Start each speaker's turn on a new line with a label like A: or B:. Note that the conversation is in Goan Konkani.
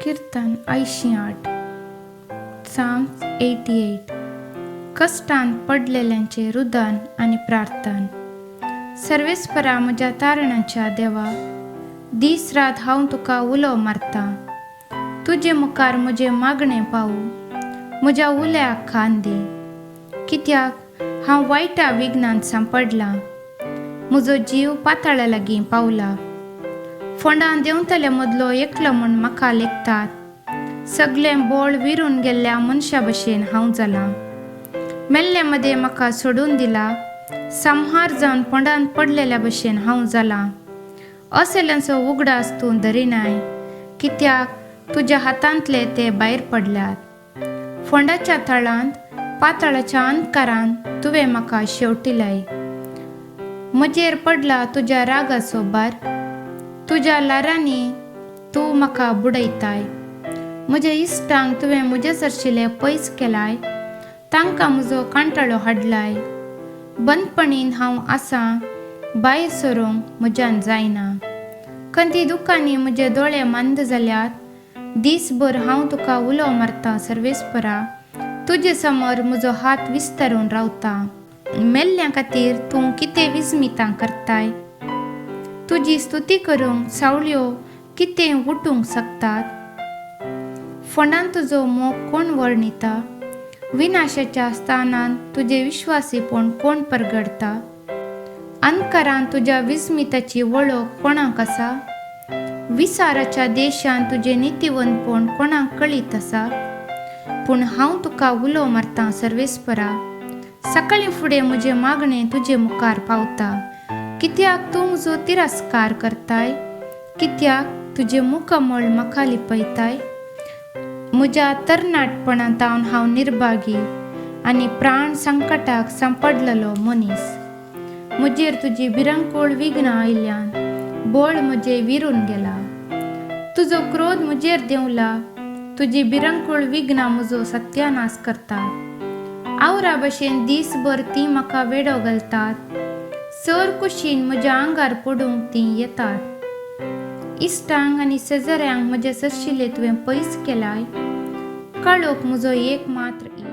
A: किर्तन 88, Psalms 88. कश्टान पडलेल्यांचें रुदन आनी प्रार्थन. सर्वेस्परा म्हज्या तारणाच्या देवा, दीस रात हांव तुका उलो मारतां. तुजे मुखार म्हजें मागणें पावूं, म्हज्या उल्याक खान दी. कित्याक हांव वायटा विघ्नांत सांपडलां, म्हजो जीव पाताळा लागीं पावला. फोंडां देंवतले मदलो एकलो म्हूण म्हाका लेखतात. सगळें बोळ विरून गेल्ल्या मनशा भशेन हांव जालां. मेल्ले मदें म्हाका सोडून दिला, संहार जावन फोंडांत पडलेल्या भशेन हांव जालां. असल्यांचो उगडास तूं धरिनाय, कित्याक तुज्या हातांतले ते भायर पडल्यात. फोंडाच्या थळांत, पातळाच्या अंधकारान तुवें म्हाका शेवटिलाय. म्हजेर पडला तुज्या रागाचो भार, तुज्या ल्हारांनी तूं म्हाका बुडयताय. म्हज्या इश्टांक तुवें म्हजे सरशिले पयस केलाय, तांकां म्हजो कांटाळो हाडलाय. बंदपणीन हांव आसां, भायर सरूंक म्हज्यान जायना. खंती दुकांनी म्हजे दोळे मंद जाल्यात. दीसभर हांव तुका उलो मारतां सर्वेस्परा, तुजे समोर म्हजो हात विस्तारून रावता. मेल्ल्या खातीर तूं कितें विस्मितां करताय? तुजी स्तुती करूंक सावळ्यो कितें उठूंक शकतात? फोंडान तुजो मोग कोण वर्णिता? विनाशाच्या स्थानान तुजें विश्वासीपण कोण परगडता? अंधकारान तुज्या विस्मिताची वळख कोणाक आसा? विसाराच्या देशान तुजें नितीवंतपण कोणाक कळीत आसा? पूण हांव तुका उलो मारतां सर्वेस्परा, सकाळीं फुडें म्हजें मागणें तुजे मुखार पावता. कित्याक तूं म्हजो तिरस्कार करताय? कित्याक तुजें मुखामळ म्हाका लिपयताय? म्हज्या तरणाटपणांत हांव निर्भागी आनी प्राण संकटाक सांपडलेलो मनीस. म्हजेर तुजी भिरांकूळ विघ्नां आयल्यान बळ म्हजें विरून गेला. तुजो क्रोध म्हजेर देंवला, तुजी भिरांकूळ विघ्नां म्हजो सत्यानाश करतात. आवरा भशेन दीसभर तीं म्हाका वेडो घालतात, सर कुशीन म्हज्या आंगार पडूंक तीं येतात. इश्टांक आनी शेजाऱ्यांक म्हजे सरशिले तुवें पयस केलाय, काळोख म्हजो एक मात्र.